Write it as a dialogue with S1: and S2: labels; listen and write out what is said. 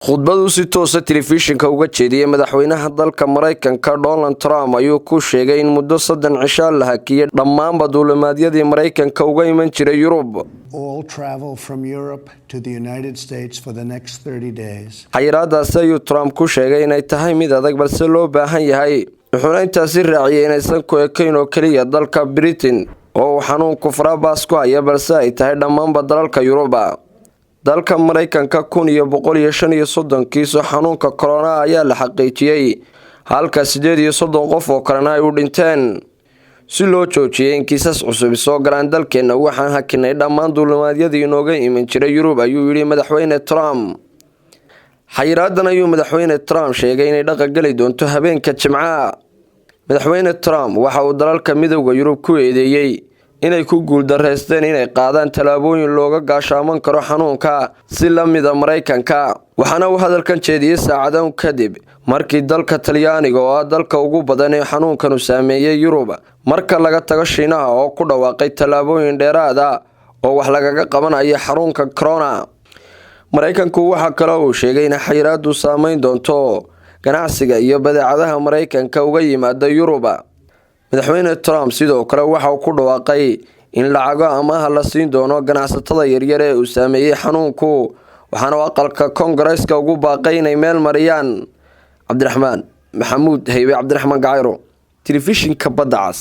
S1: Khudbaduu si toosa telefishinka uga jeediyey madaxweynaha dalka Maraykanka Donald Trump ayuu ku sheegay in muddo 30 cishaa la hakiyey dhammaanba duulimaadyadii Maraykanka uga iman jiray Yurub.
S2: All travel from Europe to the United States for the next 30 days.
S1: Xayiraadaasi ayuu Trump ku sheegay inay tahay mid adag, balse loo baahan yahay, wuxuuna intaasi raaciyey inaysan ku ekayn oo keliya dalka Britain oo uu xanuunku farabaas ku haya, balse ay tahay dhammaanba dalalka Yuruba. Dalka Maraykanka 1135 kiiso xanuunka corona ayaa la xaqiijiyey, halka 38 qof oo kalena ay u dhinteen. Si loo joojiyay in kiisas cusub soo galaan dalkeenna, waxaan hakinay dhammaan duulimaadyadii inooga iman jiray Yurub, ayuu yidhi madaxweyne Trump. Xayiraadan ayuu madaxweyne Trump sheegay inay dhaqangeli doonto habeenka Jimcaha. Madaxweyne Trump waxa uu dalalka Midowda Yurub ku eedeeyey inay ku guuldareysteen inay qaadaan tallaabooyin looga gaashaaman karo xanuunka si la mida Maraykanka, waxaana uu hadalkan jeediyey saacadan kadib markii dalka Talyaaniga, oo ah dalka ugu badan ee xanuunkanu saameeyey Yurub marka laga tago Shiinaha, oo ku dhawaaqay tallaabooyin dheeraad ah oo wax lagaga qabanayo xanuunka corona. Maraykanku waxaa kaloo uu sheegay in xayiraadu saameyn doonto ganacsiga iyo badeecadaha Maraykanka uga yimaada Yuruba. Madaxweyne Trump sidoo kale waxa uu ku dhawaaqay in lacago amaaha la siin doono ganacsatada yaryar ee uu saameeyey xanuunku, waxaana uu aqalka Koongareeska ugu baaqay inay meel mariyaan. Cabdiraxmaan Maxamuud Haybe, Cabdiraxmaan Gacayro, Telefishinka Badda Cas.